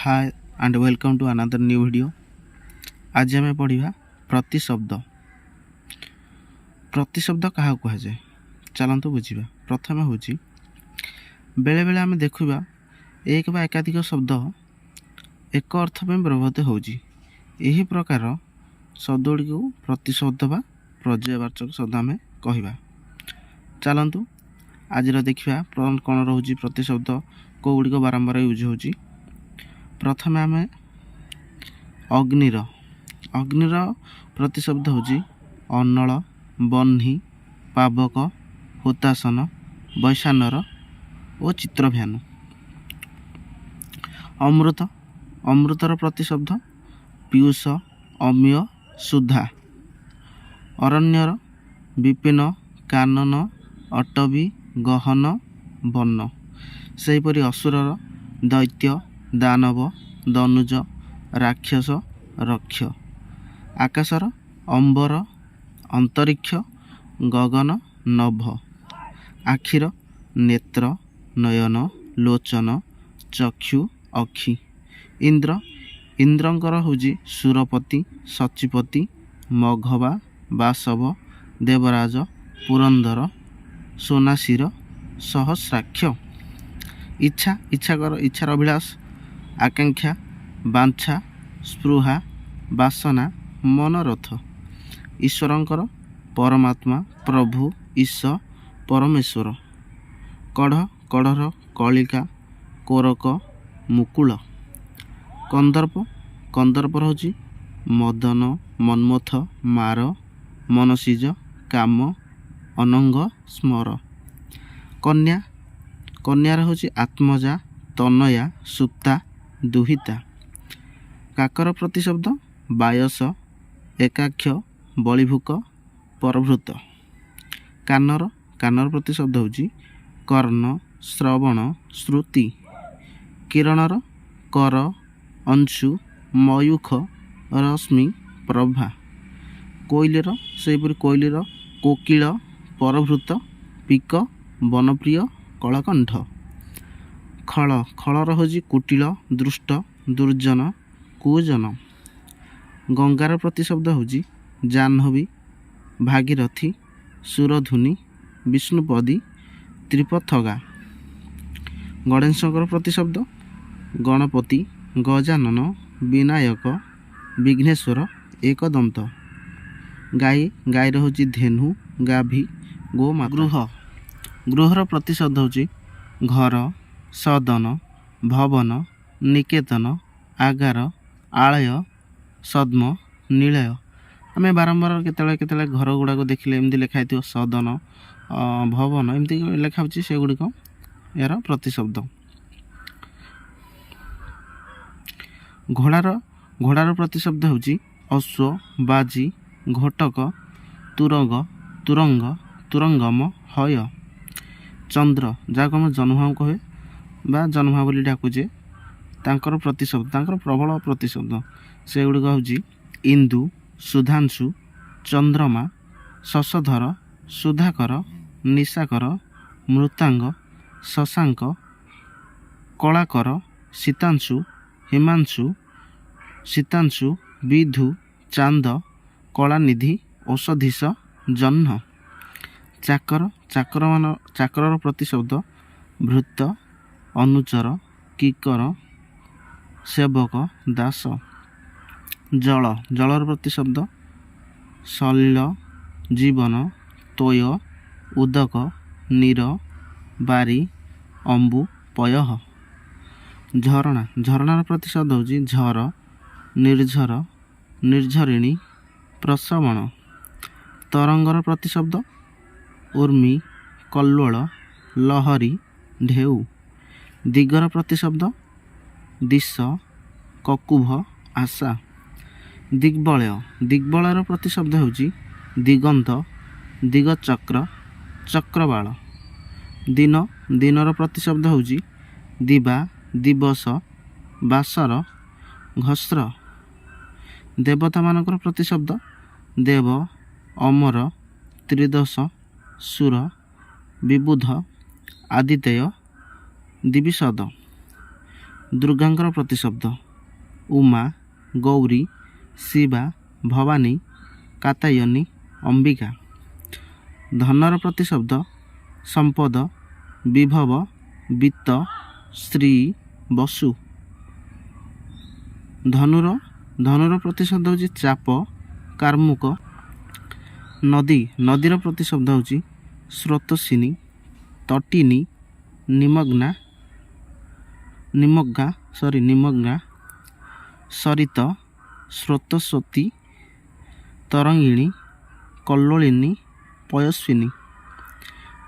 Hi and welcome to another new video. ଆଜି ଆମେ ପଢ଼ିବା ପ୍ରତିଶବ୍ଦ। ପ୍ରତିଶବ୍ଦ କାହାକୁ କୁହାଯାଏ, ଚାଲନ୍ତୁ ବୁଝିବା। ପ୍ରଥମେ ହେଉଛି, ବେଳେବେଳେ ଆମେ ଦେଖିବା ଏକ ବା ଏକାଧିକ ଶବ୍ଦ ଏକ ଅର୍ଥ ପାଇଁ ବ୍ୟବହୃତ ହେଉଛି। ଏହି ପ୍ରକାର ଶବ୍ଦ ଗୁଡ଼ିକୁ ପ୍ରତିଶବ୍ଦ ବା ପର୍ଯ୍ୟାୟବାଚକ ଶବ୍ଦ ଆମେ କହିବା। ଚାଲନ୍ତୁ ଆଜିର ଦେଖିବା କ'ଣ ରହୁଛି ପ୍ରତିଶବ୍ଦ, କେଉଁ ଗୁଡ଼ିକ ବାରମ୍ବାର ୟୁଜ୍ ହେଉଛି। ପ୍ରଥମେ ଆମେ ଅଗ୍ନିର ପ୍ରତିଶବ୍ଦ ହେଉଛି ଅନଳ, ବହ୍ନି, ପାବକ, ହୁତାଶନ, ବୈଶ୍ୱାନର ଓ ଚିତ୍ରଭାନୁ। ଅମୃତ, ଅମୃତର ପ୍ରତିଶବ୍ଦ ପୀୟୂଷ, ଅମୀୟ, ସୁଧା। ଅରଣ୍ୟର ବିପିନ, କାନନ, ଅଟବୀ, ଗହନ, ବନ। ସେହିପରି ଅସୁରର ଦୈତ୍ୟ, ଦାନବ, ଦନୁଜ, ରାକ୍ଷସ, ରକ୍ଷ। ଆକାଶର ଅମ୍ବର, ଅନ୍ତରୀକ୍ଷ, ଗଗନ, ନଭ। ଆଖିର ନେତ୍ର, ନୟନ, ଲୋଚନ, ଚକ୍ଷୁ, ଅକ୍ଷି। ଇନ୍ଦ୍ର, ଇନ୍ଦ୍ରଙ୍କର ହେଉଛି ସୁରପତି, ସଚିପତି, ମଘବା, ବାସବ, ଦେବରାଜ, ପୁରନ୍ଦର, ସୋନାଶିର, ସହସ୍ରାକ୍ଷ। ଇଚ୍ଛା, ଇଚ୍ଛା କର, ଇଚ୍ଛାର ଅଭିଳାଷ, ଆକାଂକ୍ଷା, ବାଞ୍ଛା, ସ୍ପୃହା, ବାସନା, ମନୋରଥ। ଈଶ୍ୱରଙ୍କର ପରମାତ୍ମା, ପ୍ରଭୁ, ଈଶ, ପରମେଶ୍ୱର। କଢ଼, କଢ଼ର କଳିକା, କୋରକ, ମୁକୁଳ। କନ୍ଦର୍ପ, କନ୍ଦର୍ପର ହେଉଛି ମଦନ, ମନ୍ମଥ, ମାର, ମନସିଜ, କାମ, ଅନଙ୍ଗ, ସ୍ମର। କନ୍ୟା, କନ୍ୟାର ହେଉଛି ଆତ୍ମଜା, ତନୟା, ସୁତା, ଦୁହିତା। କାକର ପ୍ରତିଶବ୍ଦ ବାୟସ, ଏକାକ୍ଷ, ବଳିଭୁକ, ପରଭୃତ। କାନର, କାନର ପ୍ରତିଶବ୍ଦ ହେଉଛି କର୍ଣ୍ଣ, ଶ୍ରବଣ, ଶ୍ରୁତି। କିରଣର କର, ଅଂଶୁ, ମୟୂଖ, ରଶ୍ମି, ପ୍ରଭା। କୋଇଲିର ସେହିପରି କୋଇଲିର କୋକିଳ, ପରଭୃତ, ପିକ, ବନପ୍ରିୟ, କଳକଣ୍ଠ। ଖଳ, ଖଳର ହେଉଛି କୁଟିଳ, ଦୃଷ୍ଟ, ଦୁର୍ଜନ, କୁଜନ। ଗଙ୍ଗାର ପ୍ରତିଶବ୍ଦ ହେଉଛି ଜାହ୍ନବୀ, ଭାଗୀରଥୀ, ସୁରଧୁନି, ବିଷ୍ଣୁପଦୀ, ତ୍ରିପଥଗା। ଗଣେଶଙ୍କର ପ୍ରତିଶବ୍ଦ ଗଣପତି, ଗଜାନନ, ବିନାୟକ, ବିଘ୍ନେଶ୍ୱର, ଏକଦନ୍ତ। ଗାଈ, ଗାଈର ହେଉଛି ଧେନୁ, ଗାଭୀ, ଗୋମା। ଗୃହ, ଗୃହର ପ୍ରତିଶବ୍ଦ ହେଉଛି ଘର, ସଦନ, ଭବନ, ନିକେତନ, ଆଗାର, ଆଳୟ, ସଦ୍ମ, ନିଳୟ। ଆମେ ବାରମ୍ବାର କେତେବେଳେ କେତେବେଳେ ଘର ଗୁଡ଼ାକ ଦେଖିଲେ ଏମିତି ଲେଖା ହେଇଥିବ ସଦନ, ଭବନ, ଏମିତି ଲେଖା ହେଉଛି, ସେଗୁଡ଼ିକ ଏହାର ପ୍ରତିଶବ୍ଦ। ଘୋଡ଼ାର, ଘୋଡ଼ାର ପ୍ରତିଶବ୍ଦ ହେଉଛି ଅଶ୍ୱ, ବାଜି, ଘୋଟକ, ତୁରଗ, ତୁରଙ୍ଗ, ତୁରଙ୍ଗମ, ହୟ। ଚନ୍ଦ୍ର, ଯାହାକୁ ଆମେ ଜହ୍ନମାମୁଁ କହେ ବା ଜହ୍ନମାମୁଁ ବୋଲି ଡାକୁଛେ, ତାଙ୍କର ପ୍ରତିଶବ୍ଦ, ତାଙ୍କର ପ୍ରବଳ ପ୍ରତିଶବ୍ଦ, ସେଗୁଡ଼ିକ ହେଉଛି ଇନ୍ଦୁ, ସୁଧାଂଶୁ, ଚନ୍ଦ୍ରମା, ଶଶଧର, ସୁଧାକର, ନିଶାକର, ମୃତାଙ୍ଗ, ଶଶାଙ୍କ, କଳାକର, ସୀତାଂଶୁ, ହିମାଂଶୁ, ସୀତାଂଶୁ, ବିଧୁ, ଚାନ୍ଦ, କଳାନିଧି, ଔଷଧୀଶ, ଜହ୍ନ। ଚାକର, ଚାକରମାନ, ଚାକରର ପ୍ରତିଶବ୍ଦ ଭୃତ୍ୟ, ଅନୁଚର, କିକର, ସେବକ, ଦାସ। ଜଳ, ଜଳର ପ୍ରତିଶବ୍ଦ ସଲିଳ, ଜୀବନ, ତୋୟ, ଉଦକ, ନୀର, ବାରି, ଅମ୍ବୁ, ପୟଃ। ଝରଣା, ଝରଣାର ପ୍ରତିଶବ୍ଦ ହେଉଛି ଝର, ନିର୍ଝର, ନିର୍ଝରିଣୀ, ପ୍ରସବଣ। ତରଙ୍ଗର ପ୍ରତିଶବ୍ଦ ଉର୍ମି, କଲ୍ଲୋଳ, ଲହରୀ, ଢେଉ। ଦିଗର ପ୍ରତିଶବ୍ଦ ଦିଶ, କକୁଭ, ଆଶା। ଦିଗ୍ବଳୟ, ଦିଗ୍ବଳୟର ପ୍ରତିଶବ୍ଦ ହେଉଛି ଦିଗନ୍ତ, ଦିଗଚକ୍ର, ଚକ୍ରବାଳ। ଦିନ, ଦିନର ପ୍ରତିଶବ୍ଦ ହେଉଛି ଦିବା, ଦିବସ, ବାସର, ଘସ୍ର। ଦେବତାମାନଙ୍କର ପ୍ରତିଶବ୍ଦ ଦେବ, ଅମର, ତ୍ରିଦଶ, ସୁର, ବିବୁଧ, ଆଦିତେୟ, ଦିବିଷଦ। ଦୁର୍ଗାଙ୍କର ପ୍ରତିଶବ୍ଦ ଉମା, ଗୌରୀ, ଶିବା, ଭବାନୀ, କାତାୟନୀ, ଅମ୍ବିକା। ଧନର ପ୍ରତିଶବ୍ଦ ସମ୍ପଦ, ବିଭବ, ବିତ୍ତ, ଶ୍ରୀ, ବସୁ। ଧନୁର ପ୍ରତିଶବ୍ଦ ହେଉଛି ଚାପ, କାର୍ମୁକ। ନଦୀ, ନଦୀର ପ୍ରତିଶବ୍ଦ ହେଉଛି ସ୍ରୋତସ୍ୱିନୀ, ତଟିନୀ, ନିମଗ୍ନା, ନିମଗ୍ନା, ସରି, ନିମଗ୍ନା, ସରିତ, ସ୍ରୋତସ୍ୱତୀ, ତରଙ୍ଗିଣୀ, କଲ୍ଲୋଳିନୀ, ପୟସ୍ୱିନୀ।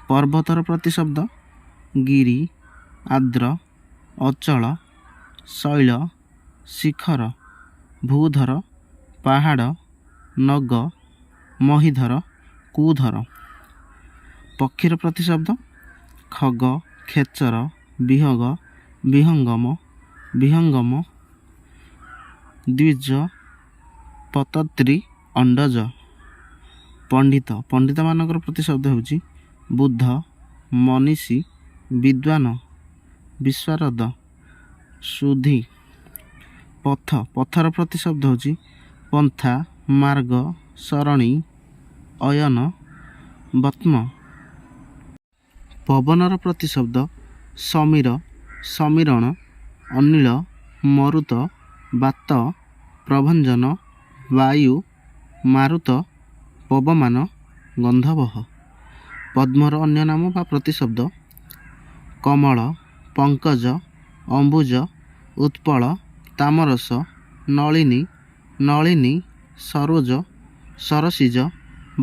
ପର୍ବତର ପ୍ରତିଶବ୍ଦ ଗିରି, ଆଦ୍ର, ଅଚଳ, ଶୈଳ, ଶିଖର, ଭୂଧର, ପାହାଡ଼, ନଗ, ମହୀଧର, କୁଧର। ପକ୍ଷୀର ପ୍ରତିଶବ୍ଦ ଖଗ, ଖେଚର, ବିହଗ, ବିହଙ୍ଗମ, ବିହଙ୍ଗମ, ଦ୍ୱିଜ, ପତତ୍ରୀ, ଅଣ୍ଡଜ। ପଣ୍ଡିତ, ପଣ୍ଡିତମାନଙ୍କର ପ୍ରତିଶବ୍ଦ ହେଉଛି ବୁଦ୍ଧ, ମନୀଷୀ, ବିଦ୍ୱାନ, ବିଶାରଦ, ସୁଧୀ। ପଥ, ପଥର ପ୍ରତିଶବ୍ଦ ହେଉଛି ପନ୍ଥା, ମାର୍ଗ, ସରଣୀ, ଅୟନ, ବତ୍ମ। ପବନର ପ୍ରତିଶବ୍ଦ ସମୀର, ସମୀରଣ, ଅନିଳ, ମରୁତ, ବାତ, ପ୍ରଭଞ୍ଜନ, ବାୟୁ, ମାରୁତ, ପବମାନ, ଗନ୍ଧବହ। ପଦ୍ମର ଅନ୍ୟ ନାମ ବା ପ୍ରତିଶବ୍ଦ କମଳ, ପଙ୍କଜ, ଅମ୍ବୁଜ, ଉତ୍ପଳ, ତାମରସ, ନଳିନୀ, ନଳିନୀ, ସରୋଜ, ସରସିଜ,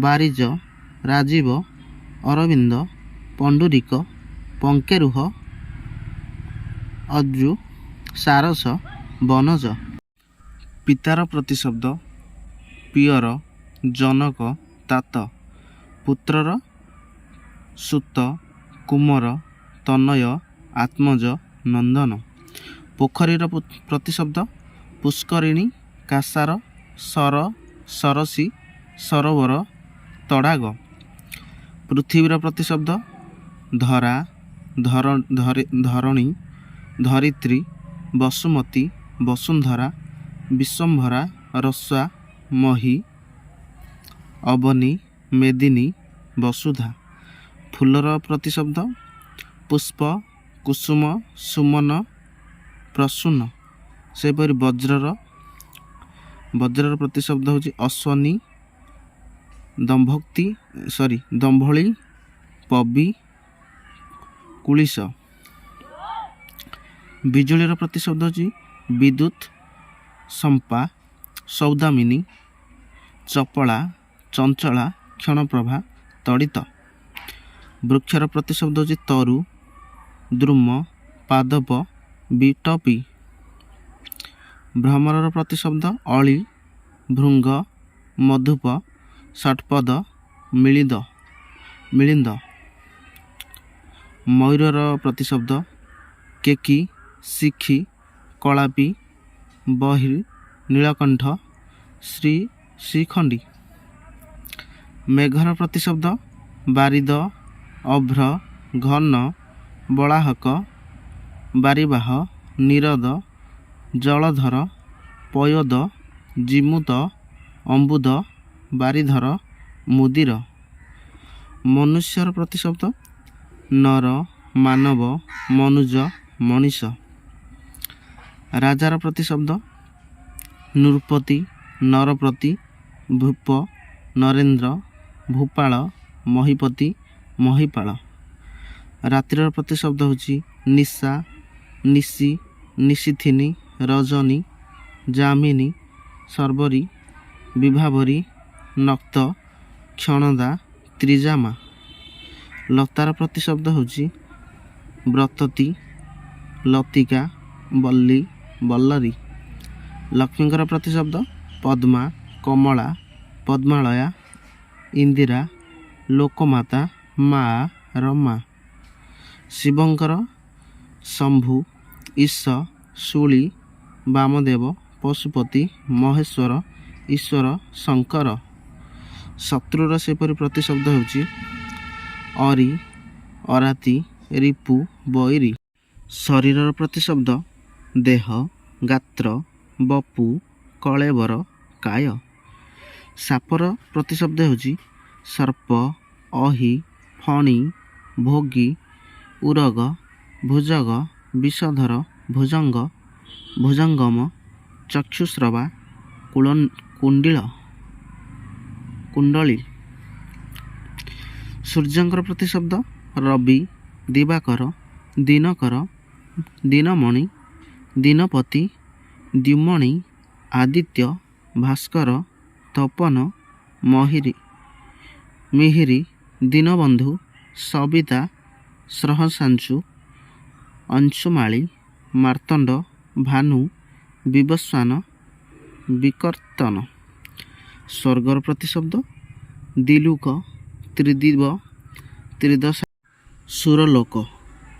ବାରିଜ, ରାଜୀବ, ଅରବିନ୍ଦ, ପଣ୍ଡୁରିକ, ପଙ୍କେରୁହ, ଅଦ୍ରୁ, ସାରସ, ବନଜ। ପିତାର ପ୍ରତିଶବ୍ଦ ପିଅର, ଜନକ, ତାତ। ପୁତ୍ରର ସୁତ, କୁମର, ତନୟ, ଆତ୍ମଜ, ନନ୍ଦନ। ପୋଖରୀର ପ୍ରତିଶବ୍ଦ ପୁଷ୍କରିଣୀ, କାସାର, ସର, ସରସୀ, ସରୋବର, ତଡ଼ାଗ। ପୃଥିବୀର ପ୍ରତିଶବ୍ଦ ଧରା, ଧରଣୀ, ଧରିତ୍ରୀ, ବସୁମତୀ, ବସୁନ୍ଧରା, ବିଶ୍ୱମ୍ଭରା, ରସ୍ୱା, ମହୀ, ଅବନୀ, ମେଦିନୀ, ବସୁଧା। ଫୁଲର ପ୍ରତିଶବ୍ଦ ପୁଷ୍ପ, କୁସୁମ, ସୁମନ, ପ୍ରସୂନ। ସେହିପରି ବଜ୍ରର ପ୍ରତିଶବ୍ଦ ହେଉଛି ଅଶ୍ୱନୀ, ଦମ୍ଭୋକ୍ତି, ସରି, ଦମ୍ଭଳି, ପବି, କୁଳିଶ। ବିଜୁଳିର ପ୍ରତିଶବ୍ଦ ହେଉଛି ବିଦ୍ୟୁତ୍, ସମ୍ପା, ସୌଦାମିନୀ, ଚପଳା, ଚଞ୍ଚଳା, କ୍ଷଣପ୍ରଭା, ତଡ଼ିତ। ବୃକ୍ଷର ପ୍ରତିଶବ୍ଦ ହେଉଛି ତରୁ, ଦ୍ରୁମ, ପାଦପ, ବିଟପି। ଭ୍ରମରର ପ୍ରତିଶବ୍ଦ ଅଳି, ଭୃଙ୍ଗ, ମଧୁପ, ଷଟ୍ପଦ, ମିଳିଦ, ମିଳିନ୍ଦ। ମୟୂରର ପ୍ରତିଶବ୍ଦ କେକି, ଶିଖି, କଳାପି, ବହି, ନୀଳକଣ୍ଠ, ଶ୍ରୀ, ଶ୍ରୀଖଣ୍ଡୀ। ମେଘର ପ୍ରତିଶବ୍ଦ ବାରିଦ, ଅଭ୍ର, ଘନ, ବଳାହକ, ବାରିବାହ, ନୀରଦ, ଜଳଧର, ପୟୋଦ, ଜିମୂତ, ଅମ୍ବୁଦ, ବାରିଧର, ମୁଦିର। ମନୁଷ୍ୟର ପ୍ରତିଶବ୍ଦ ନର, ମାନବ, ମନୁଜ, ମଣିଷ। ରାଜାର ପ୍ରତିଶବ୍ଦ ନୃପତି, ନରପତି, ଭୂପ, ନରେନ୍ଦ୍ର, ଭୂପାଳ, ମହିପତି, ମହିପାଳ। ରାତ୍ରିର ପ୍ରତିଶବ୍ଦ ହେଉଛି ନିଶା, ନିଶି, ନିଶିଥିନୀ, ରଜନୀ, ଯାମିନୀ, ସର୍ବରୀ, ବିଭାବରୀ, ନକ୍ତ, କ୍ଷଣଦା, ତ୍ରିଜାମା। ଲତାର ପ୍ରତିଶବ୍ଦ ହେଉଛି ବ୍ରତତୀ, ଲତିକା, ବଲ୍ଲୀ, ବଲ୍ଲରୀ। ଲକ୍ଷ୍ମୀଙ୍କର ପ୍ରତିଶବ୍ଦ ପଦ୍ମା, କମଳା, ପଦ୍ମାଳୟା, ଇନ୍ଦିରା, ଲୋକମାତା, ମା, ରମା। ଶିବଙ୍କର ଶମ୍ଭୁ, ଈଶ, ଶୂଳୀ, ବାମଦେବ, ପଶୁପତି, ମହେଶ୍ୱର, ଈଶ୍ୱର, ଶଙ୍କର। ଶତ୍ରୁର ସେପରି ପ୍ରତିଶବ୍ଦ ହେଉଛି ଅରି, ଅରାତି, ରିପୁ, ବୈରୀ। ଶରୀରର ପ୍ରତିଶବ୍ଦ ଦେହ, ଗାତ୍ର, ବପୁ, କଳେବର, କାୟ। ସାପର ପ୍ରତିଶବ୍ଦ ହେଉଛି ସର୍ପ, ଅହି, ଫଣୀ, ଭୋଗୀ, ଉରଗ, ଭୁଜଗ, ବିଷଧର, ଭୁଜଙ୍ଗ, ଭୁଜଙ୍ଗମ, ଚକ୍ଷୁଶ୍ରବା, କୁଣ୍ଡିଳ, କୁଣ୍ଡଳୀ। ସୂର୍ଯ୍ୟଙ୍କର ପ୍ରତିଶବ୍ଦ ରବି, ଦିବାକର, ଦିନକର, ଦିନମଣି, ଦିନପତି, ଦ୍ୟୁମଣି, ଆଦିତ୍ୟ, ଭାସ୍କର, ତପନ, ମହିରି, ମିହିରି, ଦୀନବନ୍ଧୁ, ସବିତା, ସହସ୍ରାଂଶୁ, ଅଂଶୁମାଳୀ, ମାର୍ତ୍ତଣ୍ଡ, ଭାନୁ, ବିବସ୍ୱାନ, ବିକର୍ତ୍ତନ। ସ୍ୱର୍ଗର ପ୍ରତିଶବ୍ଦ ଦ୍ୟୁଲୋକ, ତ୍ରିଦିବ, ତ୍ରିଦଶା, ସୁରଲୋକ।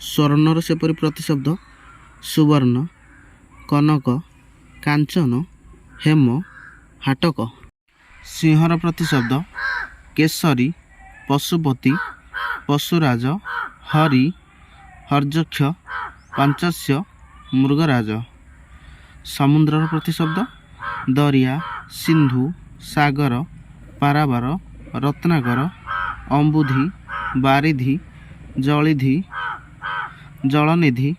ସ୍ୱର୍ଣ୍ଣର ସେପରି ପ୍ରତିଶବ୍ଦ ସୁବର୍ଣ୍ଣ, କନକ, କାଞ୍ଚନ, ହେମ, ହାଟକ। ସିଂହର ପ୍ରତିଶବ୍ଦ କେଶରୀ, ପଶୁପତି, ପଶୁରାଜ, ହରି, ହର୍ଯ୍ୟକ୍ଷ, ପାଞ୍ଚସ୍ୟ, ମୃଗରାଜ। ସମୁଦ୍ରର ପ୍ରତିଶବ୍ଦ ଦରିଆ, ସିନ୍ଧୁ, ସାଗର, ପାରାବାର, ରତ୍ନାକର, ଅମ୍ବୁଧି, ବାରିଧି, ଜଳିଧି, ଜଳନିଧି,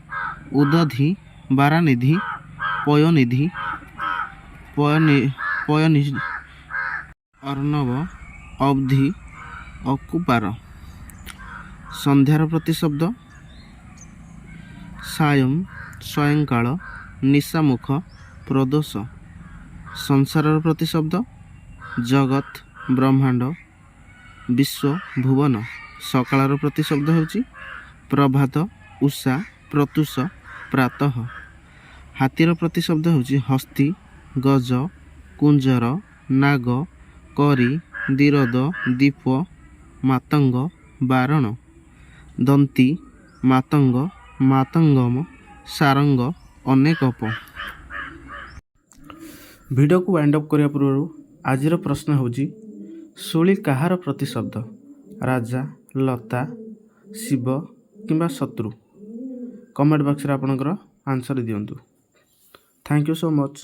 ଉଦଧି, ବାରାନିଧି, ପୟୋନିଧି, ପୟନି, ଅର୍ଣ୍ଣବ, ଅବ୍ଧି, ଅକୁପାର। ସନ୍ଧ୍ୟାର ପ୍ରତିଶବ୍ଦ ସାୟಂ, ସାୟଙ୍କାଳ, ନିଶାମୁଖ, ପ୍ରଦୋଷ। ସଂସାରର ପ୍ରତିଶବ୍ଦ ଜଗତ, ବ୍ରହ୍ମାଣ୍ଡ, ବିଶ୍ୱ, ଭୁବନ। ସକାଳର ପ୍ରତିଶବ୍ଦ ହେଉଛି ପ୍ରଭାତ, ଉଷା, ପ୍ରତ୍ୟୁଷ, ପ୍ରାତଃ। ହାତୀର ପ୍ରତିଶବ୍ଦ ହେଉଛି ହସ୍ତୀ, ଗଜ, କୁଞ୍ଜର, ନାଗ, କରି, ଦିରଦ, ଦୀପ, ମାତଙ୍ଗ, ବାରଣ, ଦନ୍ତୀ, ମାତଙ୍ଗ, ମାତଙ୍ଗମ, ସାରଙ୍ଗ, ଅନେକପ। ଭିଡ଼ିଓକୁ ୱାଇଣ୍ଡ ଅପ୍ କରିବା ପୂର୍ବରୁ ଆଜିର ପ୍ରଶ୍ନ ହେଉଛି, ଶୂଳୀ କାହାର ପ୍ରତିଶବ୍ଦ? ରାଜା, ଲତା, ଶିବ କିମ୍ବା ଶତ୍ରୁ? କମେଣ୍ଟ ବକ୍ସରେ ଆପଣଙ୍କର ଆନ୍ସର୍ ଦିଅନ୍ତୁ। Thank you so much.